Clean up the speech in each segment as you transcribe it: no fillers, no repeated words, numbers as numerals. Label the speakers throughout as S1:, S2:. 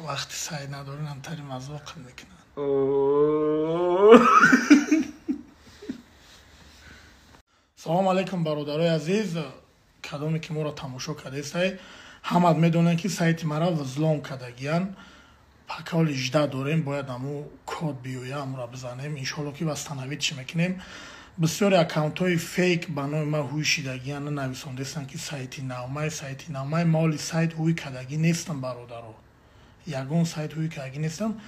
S1: Вақти сайт надорин ҳамтари мазоқ мекунанд. Салом алейкум бародарои азиз, кадоме ки моро тамошо кардесай, ҳамат медонанд ки сайти мара взлом кардагиян. Паколи 18 дорем, бояд аму код биёя, амура бизанем. Иншоалло ки восстановить мекунем. Бисёри аккаунтҳои фейк ба номи ман ҳуй шидагиян, нанависондестанд ки сайти навмай, сайти навмай. Моли сайт ҳуй кардагӣ нестам бародаро. Ягон сайт ҳуй кардагӣ нестам.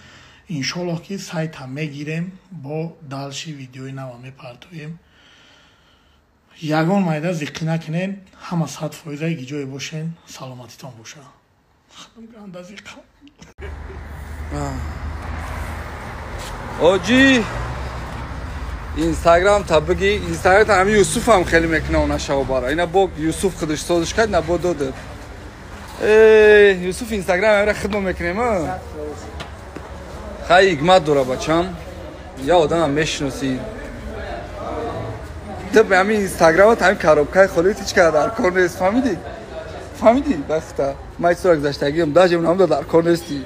S1: Иншоалло ки сайта мегирем, бо дальше видеои нава мепартоем. Ягон майда зиққӣ накунен, ҳама 100% гиҷое бошен, саломатитон боша. Ганда зиққам.
S2: Оҷи Инстаграм та бигӣ, Инстаграм та ҳами Юсуф ҳам хеле мекуна она шавбара. Ина бо Юсуф худаш созиш кард, на бо додад. Юсуф Инстаграм ҳамра хидма мекунем, а? Хай ҳикмат дора бачам. Я одамам мешиносӣ. Ту ба ҳамин Инстаграмат ҳамин коробкаи холӣ ҳеҷ кара дар кор нест, фаҳмидӣ? Фаҳмидӣ? Бахта. Ман ҳеҷ гузаштагиам, даже намда дар кор нестӣ.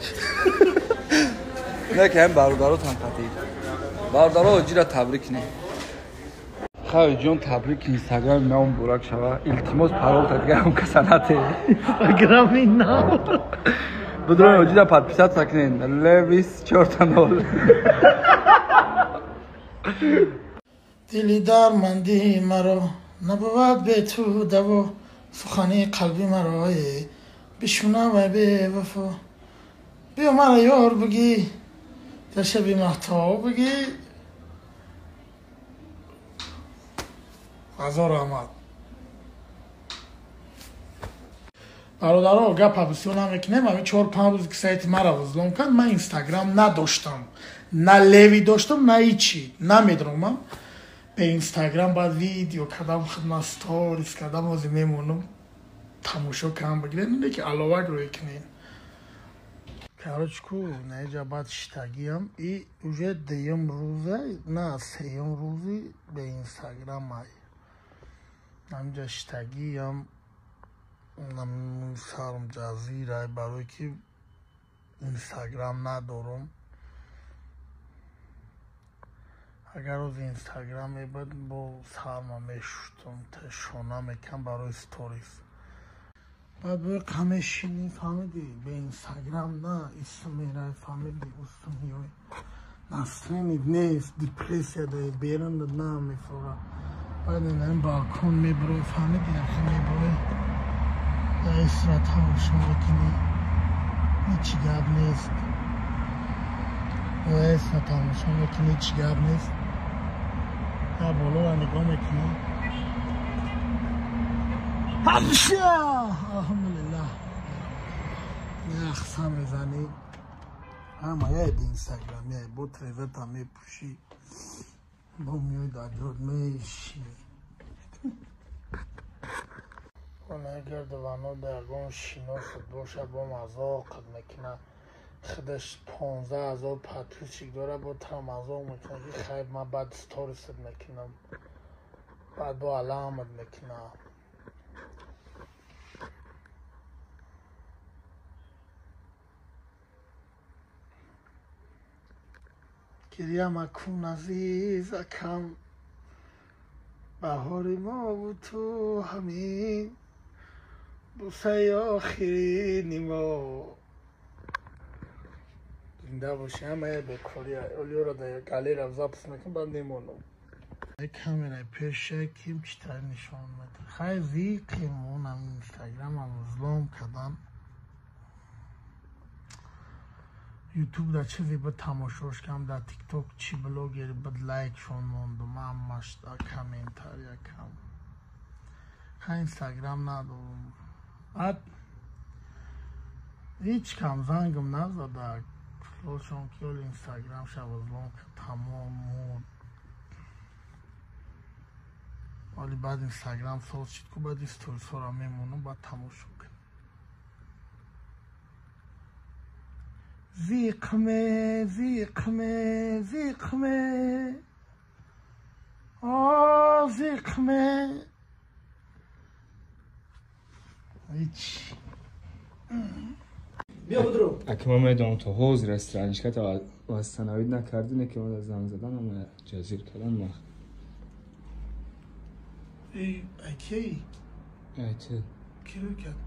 S2: Не ки ҳамин бародаротам қатӣ. Бародаро оҷира табрик кунед. Хай ҷон, табрик Инстаграми ман муборак шава. Илтимос паролта дига ҳам каса нате.
S1: Инстаграми нав.
S2: Бидрои оҷира подписаться кунед. Левис 4.0.
S1: Дили дарманди маро набувад бе ту даво, сухани қалби маро бишунавай бевафо. Биё мара ёр бигӣ, дар шаби маҳтоб бигӣ. Ҳазор раҳмат. Бародаро, гапа бисёр намекунем. Ҳамин 4-5 рӯз ки сайти мара взлом кард, ман Инстаграм надоштам, на леви доштам, на ҳичи намедонам. Бе Инстаграм баъд видео кардам, хидмат сторис кардам, ҳозир мемонам тамошо кам бигиред, не ки аловак рӯй кунед. Короче, ку наиҷа баъд шитагиам и уже дуюм рӯза, на сеюм рӯзи бе Инстаграм ай. Ҳаминҷа шитагиам, сарм ҷазирай, барое ки Инстаграм надорам. Агар рӯзи Инстаграм мебуд, бо сарма мешуштам, шона мекам барои сторис. Баъд бои қамешинӣ, фаҳмидӣ, бе Инстаграм на исм мерай, фаҳмидӣ, усу меои. Настроение нест, депрессия дорӣ, берун на мефора. Баъд ин балкон мебурой, фаҳмидӣ, яхе мебурой. Дар исра тамошо мекунӣ, ҳеҷ гап нест. Исра тамошо мекунӣ, ҳеҷ гап нест. Дар болоро нигоҳ мекунӣ. Ҳамша! Алҳамдулиллаҳ. Яхса мезанӣ. Ҳама яй бе Инстаграм, яй бо трезата мепӯшӣ. Бо меои дар ҷод мешинӣ. Агар дувано дар ягон шиносат бошад, бо мазоқат мекунад. Худаш 15 000 подписчик дорад, бо тра мазоқ мекунад ки хайр, ман баъд сторисат мекунам, баъд бо аламат мекунам. Гиря макун азизакам, баҳори мову ту ҳамин бусаи охирини мо. Зинда бошӣ, ҳамая бекория. Олиёро дар галера запис мекунам, баъд мемонам. Камераи пеша ким чӣ тавр нишон медиҳад. Хай зиқем, онам Инстаграмам взлом кардан. Ютуб дар чизе буд тамошош кардам, дар Тикток чӣ блогер буд лайкшон мондум, ҳамаш дар комментария кам. Хай Инстаграм надорам. Баъд ҳеҷ кам зангам назада. Флошон ки оли Инстаграм ша взлом кард, тамом мурд. Оли баъд Инстаграм соз шид ку, баъд сторисҳоро мемонам, баъд тамошо кунам. Зиқме, зиқме, зиқме, о зиқме. Ҳеч.
S3: Бия будро.
S4: Аки ман медонам то ҳозир страничката восстановить накарди, не ки ман занг задан, ама ҷазир кардан ма.
S1: Эй, ай ки?
S4: Ай ти.
S1: Ки рӯй кард?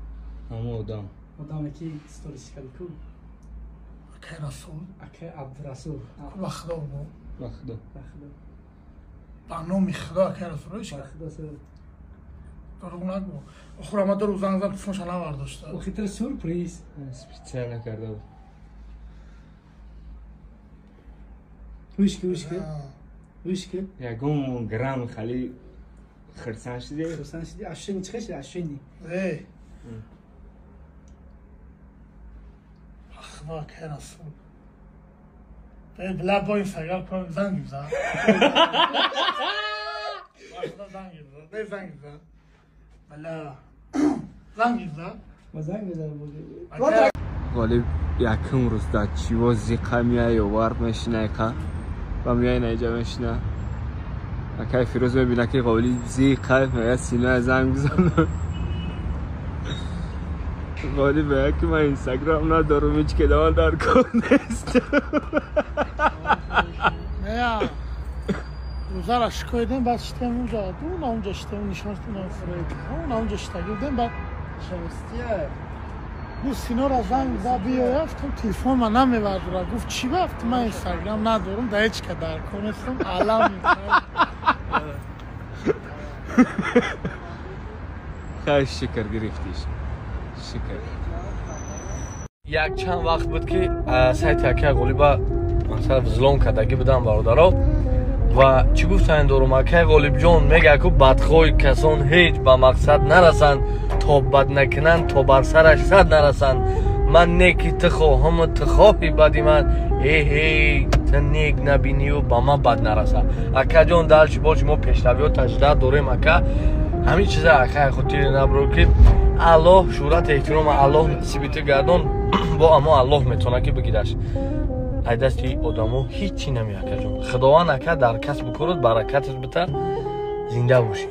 S4: Ҳама одам.
S3: Одаме ки сторис карди ку?
S1: Акай Расул.
S3: Акай Абдурасул.
S1: Ба Худо бу.
S4: Ба Худо.
S3: Ба Худо.
S1: Ба номи Худо акай Расул рӯй
S3: Ба
S1: кард.
S3: Худо сар.
S1: Дурӯғ нагӯ. Охир ама дурӯғ занг зад, телефонша навардошта.
S3: Охи тра сюрприз.
S4: Специально карда буд.
S3: Вишки, вишки. Вишки.
S4: Ягон грамм хали хирсан шиде.
S3: Хирсан шиди. Ощущение чӣ шиди? Ощущение.
S1: Эй. Ба Худо акай Расул. Эй, била бо Инстаграм кор занг бизан. Ба Худо занг бизан. Эй, занг бизан. Била. Занг бизан.
S3: Ма занг мезанам бози.
S1: Акай
S4: Ғолиб якум рӯз дар чиво зиқа меяй, овар мешина қа ва меяй наиҷа мешина. Акай Фирӯз мебина ки Ғолиб зиқа меяд, Синоя занг бизана. Ғолиб меяд ки ман Инстаграм надорам, ҳеҷ ки ман дар кор нест.
S1: Не, рӯзара шикоидем, баъд шитем унҷа, уна унҷа шитем, нишон шитем, уна унҷа шитагӣ будем, баъд
S3: Шавстия.
S1: гуфт Синора занг зад, биёя, гуфтам телефон ма намебардора. Гуфт чӣ ба? Гуфтам ман Инстаграм надорам, да ҳеҷ ка дар кор нестам, алам мекунам.
S4: Хай шукр гирифтиш. Шукр.
S5: Як чанд вақт буд ки сайти акай Ғолиба масалан взлом кардагӣ будам, бародаро. Ва чӣ гуфтан дорум, акай Ғолибҷон мега ку бадхоҳи касон ҳеҷ ба мақсад нарасанд, то бад накунанд, то бар сараш сад нарасанд. Ман неки ту хоҳаму ту хоҳи бади ман, эҳей ту нек набинию ба ман бад нараса. Акаҷон, дарчи боши мо пешравиҳо таҷдад дорем, ака. Ҳамин чиза акай хотири набро ки Аллоҳ шӯҳрат эҳтирома Аллоҳ насиби ту гардон, бо амо Аллоҳ метавона ки бигираш. Ай дасти одамо ҳеҷ чи намеяд, акаҷон. Худованд ака дар касбу корот баракатат бита, зинда бошӣ.